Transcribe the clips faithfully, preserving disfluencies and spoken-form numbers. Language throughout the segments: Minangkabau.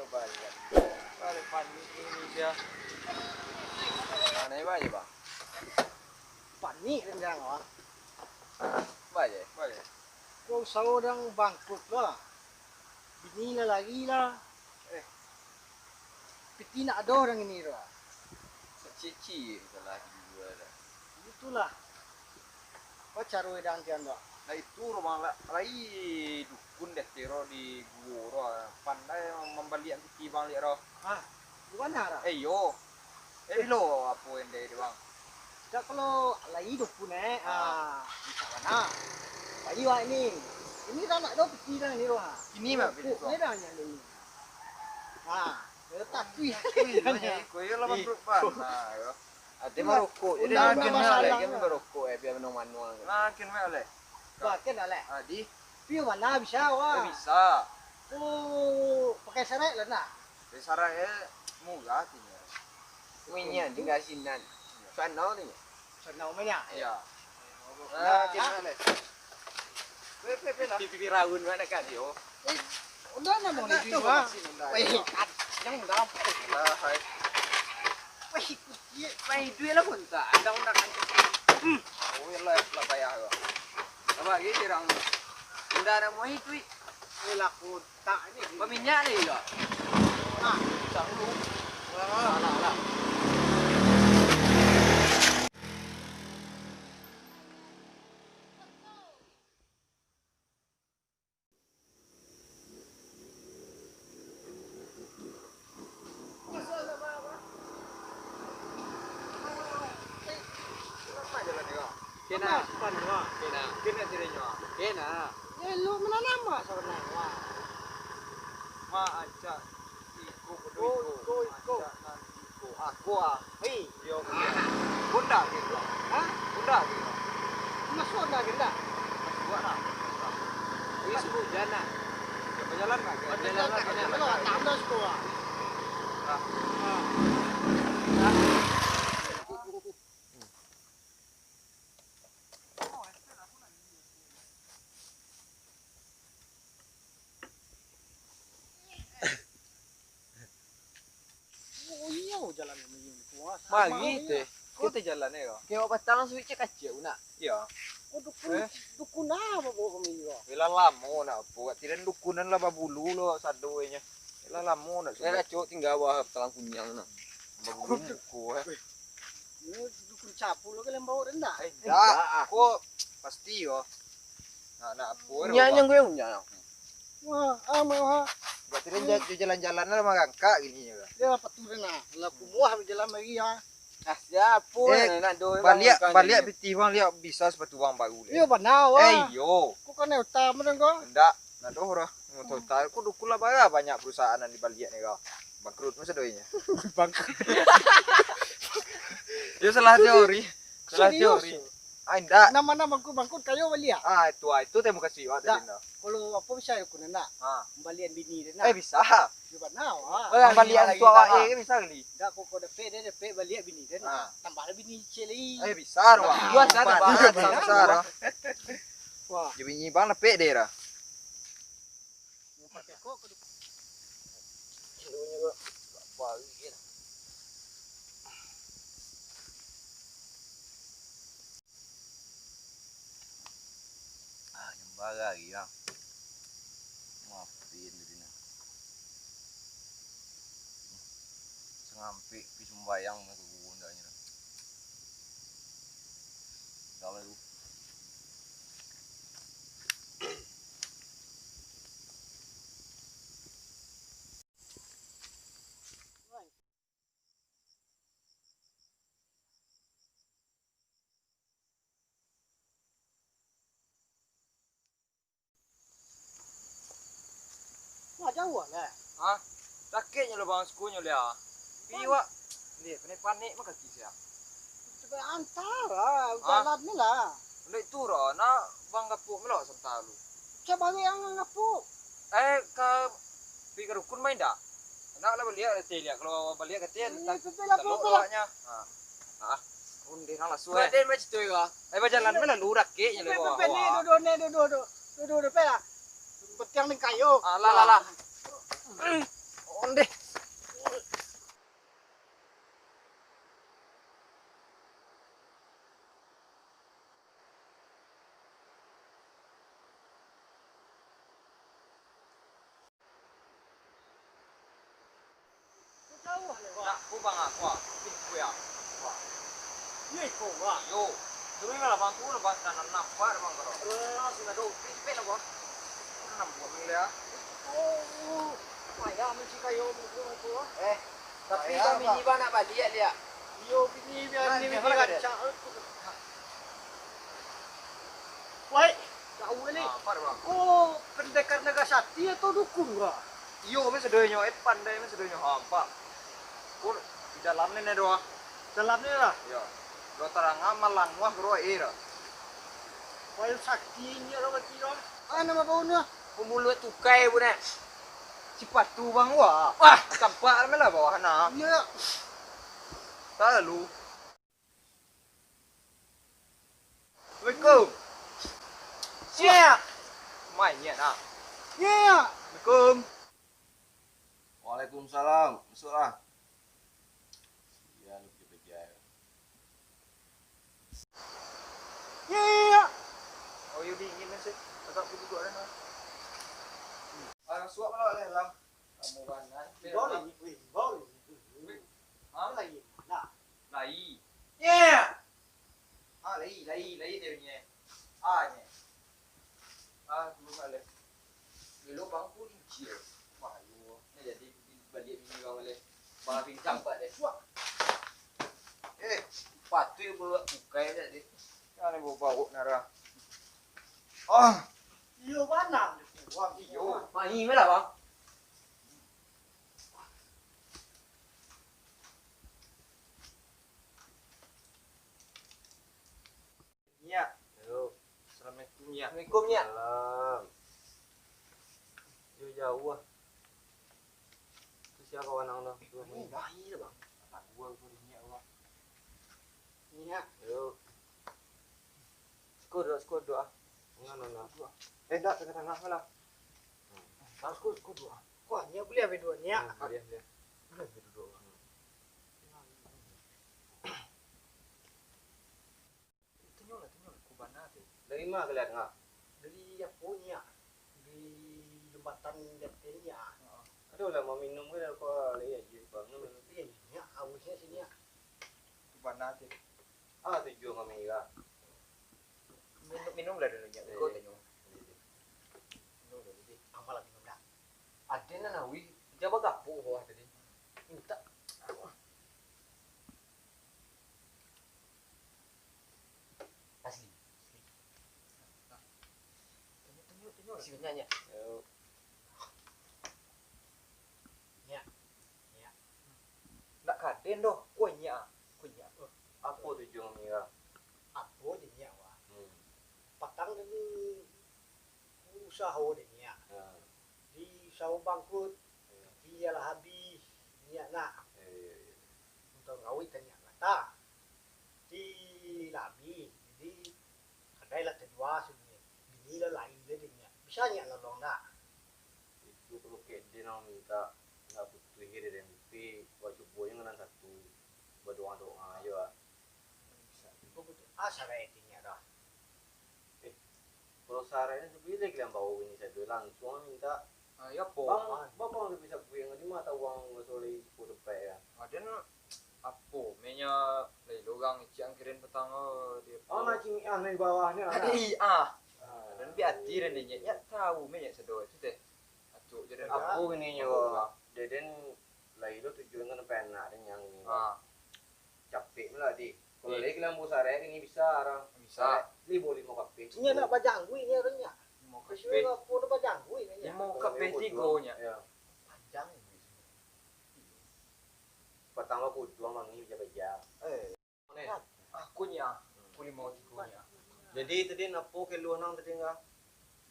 Balik, balik panik Indonesia. Mana ya, Bang? Panik kan sekarang, Bang. Balik, balik. Kau usaho orang bangkrut lah. Bini lah lari lah. Eh. Piti nak ado orang ini tu lah. Ciek-ciek salah dijual dah. Itulah. Apa caro edan tian tu? Lah itu rumah la-, lai dukun deh tero di guo tu. Pandai mambaliak piti bang liak tu. Ah, di mana dah? Eh, iyo. Eh, bilo apo ende di bang? Dak kalau lai dukun eh. Ah. Ah, bisa mana? Bayi wak ini. Ini dah nak do piti dah ni tu ha. Ini mak piti tu. Ni dah nyak ni. Ah, tapi. Ih, banyak iko yo lawan grup ban. Nah, yo. Ade marokok, jadi makin masalah lagi kan marokok eh, biar manuang-manuang. Makin mek leh. Makin dah leh. Adi. Piyo mana bisa wah. Eh, bisa. Oh, pakai syarat lah nak. Pakai syarat eh murah tu. Minyak tinggal sinan. Sana tu. Sana minyak. Iya. Ah, kita leh. Pe, pe, pe lah. Pipi raun mana kan yo. Eh, udah nama ni tu ha. Weh, yang dalam. Lah, hai. Weh, kucing. Weh, duit lah pun tak. Ada undangan. Hmm. Oh, lah, lah payah tu. Apa lagi sirang? Udah nama itu. Eh, lah pun tak ni. Berminyak ni juga. Nah, tak dulu. Alah, alah. Kena. Kena. Kena. Kena. Elok menanam mah sabananyo. Mak ancak. Iko, iko, iko. Iko. Aku ah. Hei. Yo. Honda ke ko? Hah? Honda ke ko? Mas Honda ke ndak? Buat lah. Ini sebut jalan. Ya, berjalan lah. Berjalan lah. Kalau tak ada sekolah. Ah. Ah. Oh, iyo, jalan kami ni. Mari teh. Kau teh jalan eh, kau. Kau batang suik cek kacau nak. Iyo. Oh, dukun, eh? Dukun apa bawa kami ni, kau? Lah lamo nak apa. Kak tiran dukunan lah babulu lo sado e nyo. Lah lamo nak. Lah cok tinggal bawah talang kunyang nak. Babulu muko eh. Ini dukun capu lo kalian bawa rendah. Eh, dah. Kok pasti yo. Nak, nak apa? Nya yang gue punya. Wah, ah, mewah. Berarti dia ja-, jalan-jalan lah marangkak gini ya. Dia apa tu dah nah? Lah kumuah jalan lagi ya. Ah, siapa eh, nak do baliak, baliak piti bang liak bisa sepatu bang baru leh. Iyo bana wah. Eh, iyo. Kok kena utama dong kau? Ndak, nak do dah. Mau tahu tahu kok dukun lah bara banyak perusahaan yang dibaliak ni kau. Bangkrut masa doinya. Bangkrut. Dia salah teori. Salah teori. Ah, indak. Nama-nama bangkut-bangkut kayo baliak. Ah, itu ah, itu terima kasih awak tadi. Kalau apa bisa aku nak? Ah. Balian bini dia nak. Eh, bisa. Di mana? Wah. Balian tu awak eh bisa kali. Dak kok kau dapek dia dapek baliak bini dia nak. Ah. Tambah lah bini cili. Eh, bisa wah. Wah, bisa wah. Wah. Dia bini bang dapek dia dah. Ah, nyambah lagi lah. Maafin diri nah. Sangampik pi sumbayang nak ke guru ndaknya. Dah lah tu. Wah, jauah lah. Hah? Sakiknyo lo bang, sukunyo liak. Pi wak. Leh, panek-panek mah kaki sia. Coba antar lah, jalan ni lah. Ndak itu ro, nak bang gapuk melok santa lu. Coba yang gapuk. Eh, ka pi ka dukun main dak? Nak lah baliak lah teh liak. Kalau baliak ka teh, tak lah, tak lah. Ha. Ah. Onde nang lasu eh. Badan macam tu ya. Eh, bajalan mana lu rakiknya lu. Pepe ni duduk ni duduk duduk. Duduk duduk lah. Betiang ni kayu. Ah, lah lah lah. Ondeh. Jauah leh, Bang. Nak, ku Bang, aku, ah. Ih, ku ya. Wah. Iyo, iko, Bang. Iyo. Dulu lah, Bang, ku lah, Bang, tanah nampak, Bang, kalau. Alah, sini ada upi, cepet lah, Bang. Tanam buah ni, ya. Oh, payah mesti kayo, mesti kayo. Eh, tapi Bang, bini Bang nak baliak, liak. Iyo, bini, biar ni, bini rancak. Wai, jauah ni. Ah, apo, Bang? Ko pendekar Nagasati atau dukun ko? Iyo, meh sadonyo, eh, pandai meh sadonyo. Ha, apo? Ko di dalam ni, ni, doh. Dalam ni lah? Iyo. Lo tarang malanguah ko, eh, dah. Wai, sakti ni, lo kaki, lo. Ah, nama bau ni? Pemuluak tukai, Bu, nak. Sipatu, Bang, wah. Wah, tampak meh lah bawah, nah. Iyo. Tak lalu. Assalamualaikum. Sia. Main niat ah. Sia. Assalamualaikum. Waalaikumsalam. Masuklah. Sia, lu kerja-kerja. Sia. Oh, yo dingin lah, sih. Agak aku duduk dah, nah. Ah, suap lah, lah. Kamu panas. Bau ni, weh, bau ni. Hah? Lai, nah. Lai. Yeah. Ah, lai, lai, lai dia punya. Ah, ni. Ah, dulu kat leh. Dulu bangku ni kecil. Wah, ayo. Ni jadi baliak bini bang leh. Bang Afin campak deh. Suap. Eh, sepatu yang bawa bukai tadi. Jangan bawa bawa nara. Ah. Iyo, bana. Wah, iyo. Main lah, Bang. Nyak. Yo. Assalamualaikum, Nyak. Assalamualaikum, Nyak. Salam. Yo, jauah ah. Tu sia kawan ang tu? Dua ni, baik lah, Bang. Aduh, aku ni, Nyak, Bang. Nyak. Yo. Siko duo, siko duo ah. Jangan, jangan. Eh, dak, tangah-tangah lah. Hmm. Siko, siko duo ah. Wah, Nyak buliah baduo, Nyak. Hmm, buliah, buliah. Buliah baduo, Bang. Hmm. Tanyolah, tanyolah, ko bana tu. Dari ma kalian, ha? Dari apo, Nyak? Dari jambatan Jatin, Nyak. Heeh. Adolah, mau minum ke, apo, lai aia, Bang? Iyo, Nyak, haus Nyak sini, Nyak. Ko bana tu. Ah, tujuah kami, ha. Minum, minumlah dulu, Nyak. Iyo, iyo. Ko tanyo. Iyo, iyo. Minum dulu, Nyak. Apo lah minum dah? Aden nan haus, jan bagapuk bawah tadi. Mintak. Asli. Tanyo, tanyo, tanyo. Masih banyak, Nyak. Yo. Nyak. Nyak. Ndak ka den doh. Kunyah. Kunyah. Apo tujuan Mira? Apo je, Nyak, wah. Hmm. Patang tadi usaho dek Nyak. Ha. Di usaho bangkrut, ha, tapi iyo lah habih Nyak nak. Iyo, iyo, iyo. Untuang awik ka Nyak kata. Tapi lah habih, jadi kadai lah tajua sadonyo. Bini lah lai lah dek Nyak. Bisa Nyak nolong dak? Itu kalau kek den nang mintak, ndak butuh iri dan butuh, wak cubo jo nan satu. Badoa-doa jo, ah. Bisa jugo butuh. Ah, sarai tingga dah. Eh, kalau sarai ni sabuik lai kalian bawa bini sado, langsuang mintak. Ah, iyo, apo? Bang, ah, bang, bang, bisa buek ngan limo atau uang basolai sepuluh dompet ya? Aden apo? Menya lai lo urang icik angkirin patang, oh, di apo? Oh, macam ah, nan di bawah ni lah. Ih, ah. Ah, dan bi ati dan dia, ya, tahu menya sado itu teh. Acuk je dah. Apo bini nyo? Apo, Bang? Deden lai lo tujuan kan sampai anak den yang ni. Ah. Capek lah, di. Kalau lai kelambu sarai, kini bisa orang. Bisa. Sarai, limo, limo kapeh. Inyo nak bajangguik ni orangnya. Limo kapeh. Kesian apo nak bajangguik ni. Limo kapeh tigo nya. Ya. Panjang ni. Patang lo kuduang mangih beja-beja. Eh. Nah, aku nya, aku limo tigo nya. Jadi tadi napo keluh nang tadi ngah?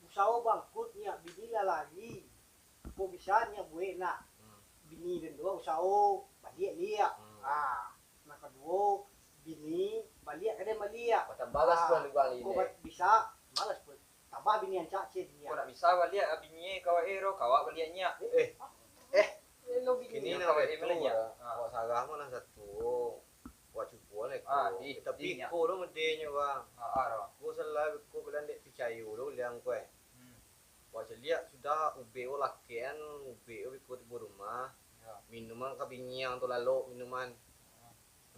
Usaho bangkrut nya, bini lah lari. Kok bisa nya buek nak? Hmm. Bini den duo usaho baliak liak. Hmm. Ah, nan kaduo bini baliak ka den baliak. Batambah lah sepuluah ribu kali kok ni. Bisa, tambah lah sepuluah. Tambah bini ancak cek nya. Kok nak bisa baliak bini kawak ero, kawak baliak nya. Eh. Eh. Kini nak baitu lah. Awak sarah mah nan satu. Awak cubo lah iko. Tapi iko lo medenyo, Bang. Iko salah, iko kalian dek picayo lo kalian ko, eh. Awak caliak sudah ubek awak lakekan, ubek awak iko tibo rumah. Minuman ka binyiang tu lalok minuman.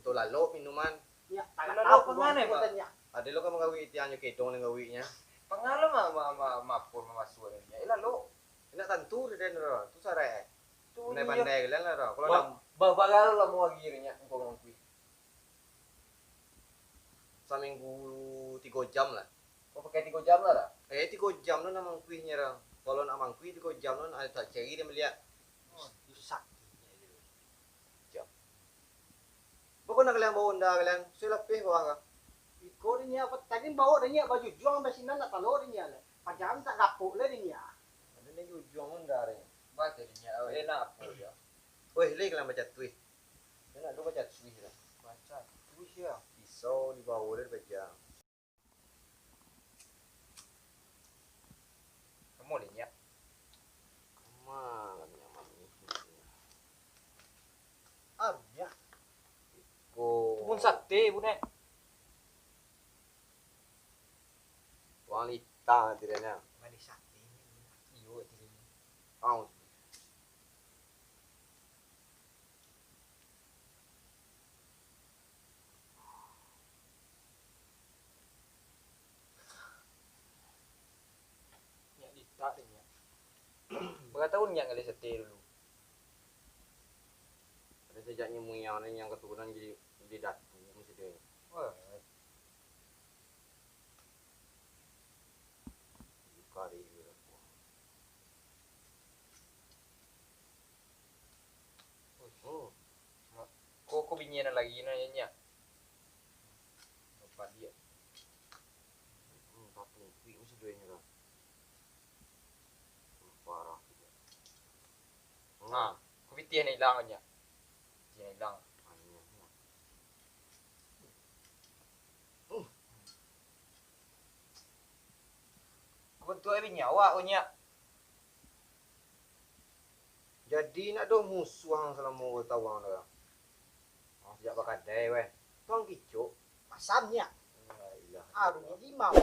Atau lalok minuman. Nyak, lalok ka mano, Pak? Ado lo ka mangawik tiang jo kedong nan ngawiknyo. Pangalo ma-, ma-, ma-, mapun mamasuak nyo. Lalok. Indak tantu den tu, tu sarai. Pandai-pandai kalian lah tu. Kalau ba-, ba-, bagalo lamo lagi nyo, engkau mangkuih. Saminggu tigo jam lah. Oh, pakai tigo jam lah, dah? Eh, tigo jam tu nak mangkuihnyo, dah. Kalau nak mangkuih tigo jam tu, nak tak cari dia melihat. Oh, susah. Jam. Pokoknya kalian bawa onda kalian, sudah lapeh bawah ka. Iko dinyo, tadi bawa dinyo bajujuang dari sinan nak talo dinyo lah. Pajalan tak kapok lah dinyo. Ada ni jujuang onda ni. Baca dinyo, enak apa dia? Weh, leh kalian baca tuih. Dia nak baca tuih lah. Baca tuih ya. Pisau dibawa dari paja. Kamu leh nyak. Kama lah minyak manih. Ah, minyak. Iko. Kebun sate, Bun, eh. Wang lita tidaknya. Manih sate ni, Bun. Iyo, tidaknya. Oh. Nyak ditak deh, nyak. Bara taun nyak ngalih sate dulu? Dari sajak nyo muyang ni, nyo katurunan jadi, jadi datu mesti deh. Wah. Buka deh, buka. Oh. Ko, ko binyian lagi nyo, nyak. Bapak dia. Hmm, tapi kuik mesti duo nyo lah. Parah tu. Nah, ko pitih nyo ilang, nyak. Pitih nyo ilang. Ko bantuak binyian awak ko, nyak. Jadi, nak doh musuah ang salamo duo taun tu? Ang sajak bakadai, weh. Tu ang kicok. Masam, nyak. Aduh, limau.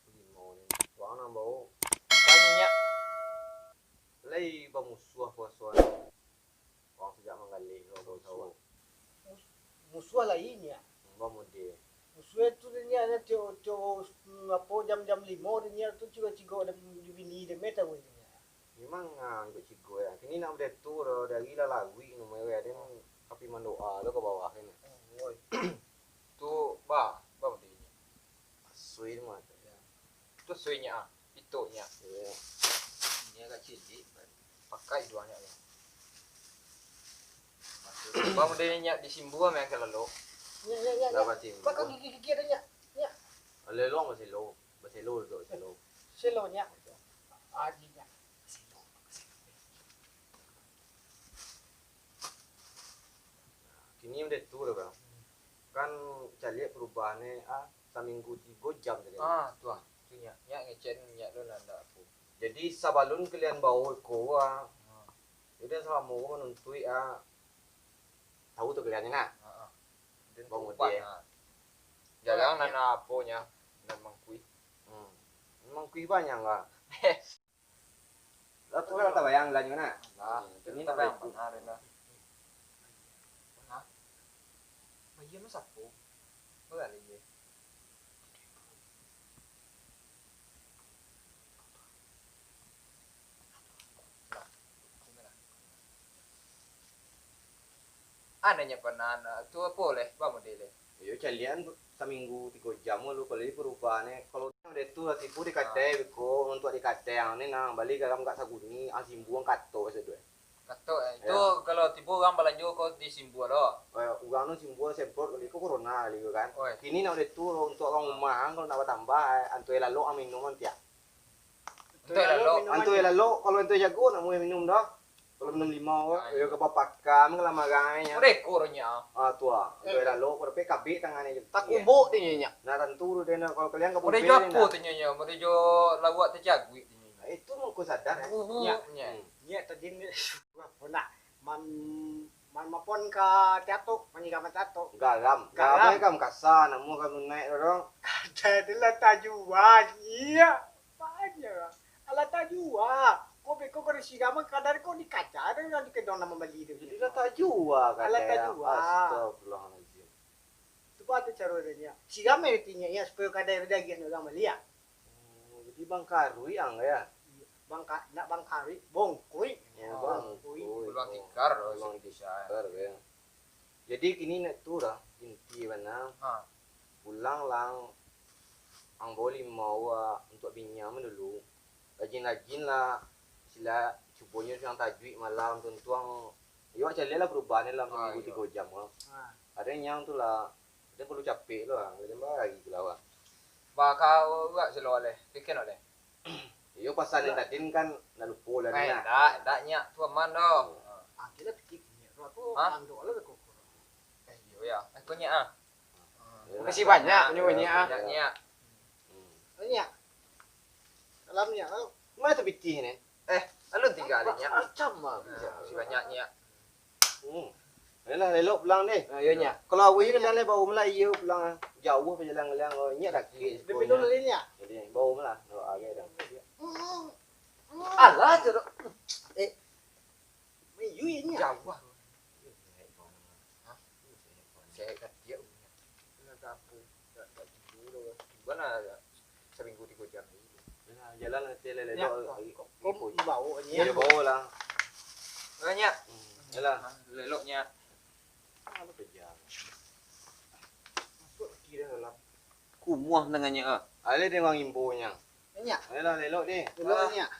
Limau ni. Tu ang nan bawa. Banyak. Lai bamusuah puaso ni. Ang sajak manggaleh lo bamusuah. Mus-, musuah lain, nyak. Bamode. Musuah tu dinyo, nyo tio, tio, mm, apo, jam-jam limo dinyo tu cigo-cigo di bini den, meh tahu dinyo. Memang, ah, ikut cigo ya. Kini nak badetu lo, dari lah laguik nomor ya, den tapi mandoa lo ka bawah kan. Oh, oi. Tu, ba, ba mode nyo. Asui mah tu. Ya. Tu suinyo ah. Pitoknyo. Iyo. Inyo agak cilik, pakai iduangnyo. Bang, udah nyak disimbua, main ka lalok. Nyak, nyak, nyak, nyak. Bakal gigi-gigi ada, nyak. Nyak. Lelong baselo. Baselo tu, baselo. Selo, nyak. Aji, nyak. Kini udah tu dah, Bang. Kan caliak perubahannya, ah, saminggu tigo jam tadi. Ah, tu ah. Tu nyak, nyak ngecek nyak lo nanda aku. Jadi sabalun kalian bawa ko, ah, jadi salamo ko manuntuik, ah, tahu tu kalian nak? Heeh. Bang Ude. Jarang nanda apo nya, nan mangkuih. Hmm. Mangkuih banyak lah. Lah tu kan tabayang lah nyo nak. Lah, ini tabayang bana lah. Nah. Bayia mah sapo? Bagali ye. Anaknya pernah anak tu apo leh, ba model leh. Iyo, calian saminggu tigo jam lu, kalau perubahannya, kalau udah tu lah tipu di kadai beko, untuk di kadai yang ni nah, bali garam gak saguni, ah, simbuang kato sadoe. Kato, eh. Itu kalau tibo urang balanjo ko di Simbua lo. Eh, urang tu Simbua semprot kali ko corona kali ko kan. Oi. Kini nak udah tu untuk urang rumah, kalau nak batambah, eh, antoi lalok ang minum ang tiak. Antoi lalok. Antoi lalok, kalau antoi jago nak mulai minum dah. Kalau minum limau, ah, iyo ka bapakam ka lamarangnyo. Udah koronyo. Ah, tu ah. Antoi lalok, ko dapek kabik tangan ni. Takumbok tu nyo. Nah, tantu tu dia nak, kalau kalian ka udah jo apo tu nyo, udah jo lawak tajaguik tu nyo. Itu mangko sadar, eh. Nyak, nyak. Hmm. Nyak tadi ni, apo nak? Man, man mapon ka tiatok, manyiram tiatok. Garam. Garam. Garam kan kasa, namuah kan lunaik tu dong. Kadai tu lah tajua, iya. Banyak. Alah tajua. Kok beko kok disiram kadai kok dikaca tu yang dikedong nak mambali tu. Jadi lah tajua kadai. Alah tajua. Astagfirullahalazim. Cubo tu caro dia. Siram aja tinyo ya supaya kadai tu diagiah urang mambali ya. Oh, jadi bangkaruik ang ya. Bangka, nak bangkaruik, bongkuik. Oh, bongkuik. Peluang tikar, peluang tikar ya. Jadi kini nak tu lah inti bana. Ha. Pulang lang ang bawa limau untuak binya dulu. Rajin-rajin lah sila cubonyo yang tajuik malam tuntuang. Yo caliak lah perubahan dalam seminggu tigo jam lah. Ada yang tu lah Dia perlu capek tu lah, macam mana lagi ke lawan. Bakau buat selo leh, tiken leh. Iyo pasal yang tadi kan nak lupo lah ni. Ndak, ndak nyak tu aman doh. Angkila pikir nyak tu andok lah beko. Eh iyo ya, aku nyak ah. Makasih banyak nyo nyak ah. Nyak nyak. Nyak. Salam nyak. Mana tu pitih ni? Eh, alun tinggal nyak. Macam ah. Makasih banyak nyak. Hmm. Ayolah, lelok pulang deh. Ha, iyo nyak. Kalau awih kan dah bawa malah iyo pulang. Jauh perjalanan ngelang nyak dah. Tapi dulu nyak. Jadi bawa malah. Doa agai dah. Alah tu. Eh. Mayu nyak. Jauh. Sehat kan dia. Nak apa? Nak tak tidur. Gimana? Saminggu tigo jam lagi. Jalan nanti lelok lagi. Kok bawa ni? Iyo bawa lah. Banyak. Yalah. Leloknya. Kalau kerja. Masuk kira dalam. Kumuah tengahnya ah. Ada dia orang imbonya. Banyak. Yalah lelok ni. Leloknya.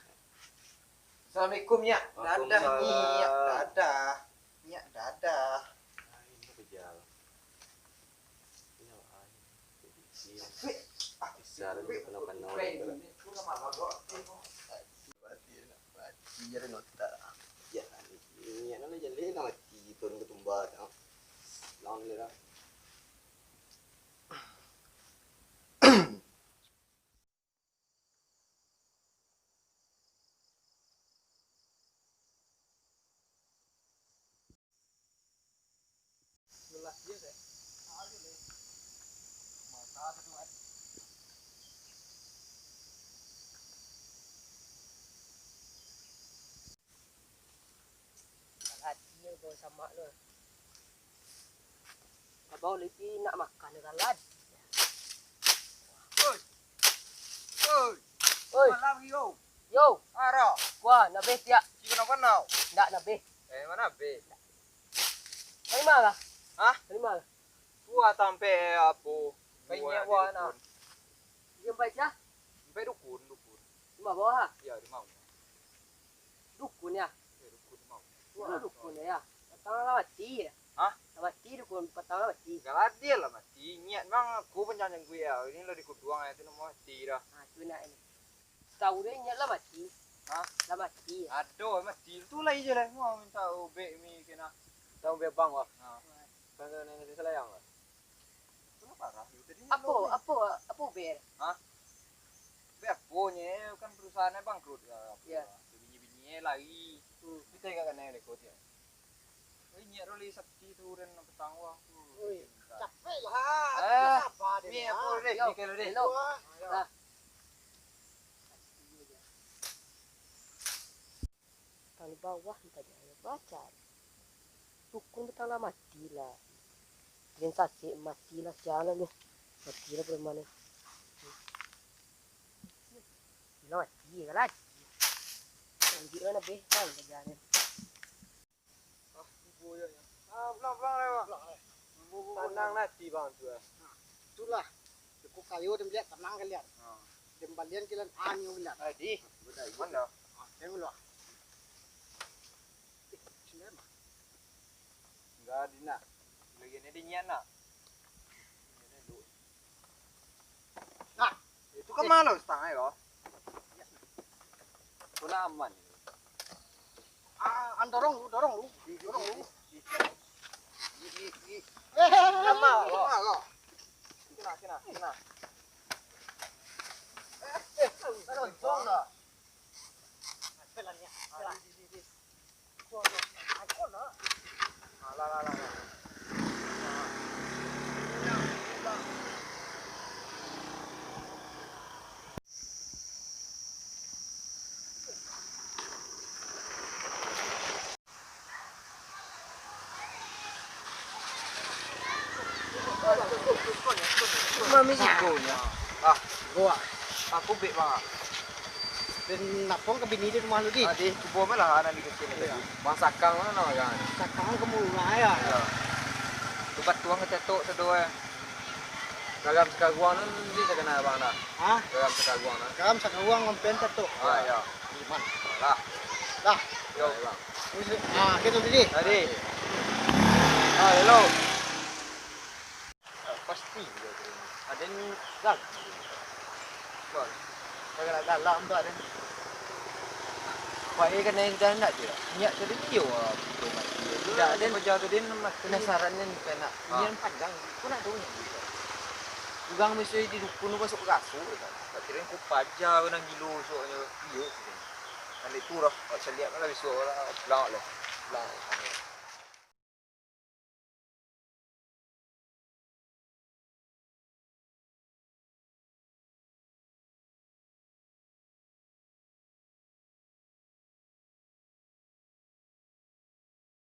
Assalamualaikum nyak. Dadah nyak. Dadah. Nyak dadah. Ati yang kau samak tu. Abang lagi nak makan dengan lad. Oi. Oi. Oi. Malam yo. Yo. Ara. Wah, nak beh tiak. Cik nak kenal. Ndak nak beh. Eh, mana beh? Dari mana? Hah? Dari mana? Tua tampe apo? Banyak wana. Dia baca? Sampai dukun, dukun. Di bawah? Ya, di bawah. Dukun ya? Ya, dukun di bawah. Wah, dukun ya. Patang lah mati ya. Hah? Lah mati dukun, patang lah mati. Kalau dia lah mati, niat bang aku panjang gue ya. Ini lah dikuduang ya, itu nak mati dah. Nah, itu nak ini. Tahu dia niat lah mati. Hah? Lah mati ya. Aduh, mati tu lah aja lah. Mau minta ubek mi kena. Tahu ubek bang wah. Nah. Kan tu nanya saya lah yang lah. Apo, apo, apo ber? Hah? Ber apo nye, kan perusahaan bangkrut ya. Ya. Bini-bini lari. Hmm. Kita gak kena rekod ya. Oi, nyak roli sakti tu dan petang wah tu. Oi, capek lah. Ah, sabar deh. Ni apo deh, ni kalau deh. Hello. Nah. Tang di bawah, entah di ayo baca. Dukun patang lah mati lah. Jen sasek mati lah sialan tu. Mati lah preman tu. Lah mati lah lagi. Lanjut lah lebih kan kerjaan ni. Ah, ibu yo. Ah, pulang pulang lah. Tenang lah hati bang tu ah. Itulah. Cukup kayo dan lihat tenang kan lihat. Ha. Dan balian kilan anyo lihat. Adi. Mana? Yang luar. Sini mah. Enggak dina. Lagi ni dinyan nak. Nah, itu kan malu setengah ya. Kena aman. Ah, dorong lu, dorong lu, dorong lu. Lama kok. Kena, kena, kena. Eh, eh, dorong lah. Pelan ya, pelan. Kami siko nyo. Ah, siko ah. Aku bek bang. Dan lapong ka bini di rumah lu di. Ah, di kubo mah lah anak di kecil tadi. Bang Sakang mah nama kan? Sakang ka murah ya. Iya. Tu batuang ka cetok sado eh. Garam sakaruang tu di sakana abang dah. Hah? Garam sakaruang tu. Garam sakaruang ngompen cetok. Ah, iya. Iman. Lah. Lah. Yo. Bang. Ah, gitu tadi. Tadi. Ah, hello. Ah, pasti. Ada ni dah. Bang. Galak-galak ambo den. Wah, eh, kanai sudah ndak je. Niat tadi iyo, ah, betul mati. Ndak den. Pejabat tu den mati. Penasaran den, kena. Ah. Nian panjang. Kau nak tahu ni? Urang mesti di dukun tu masuk kasur kan. Tak kira kau paja kau nang gilo soknyo. Iyo. Kan itu lah. Awak caliak lah besok lah. Pulang lah. Pulang.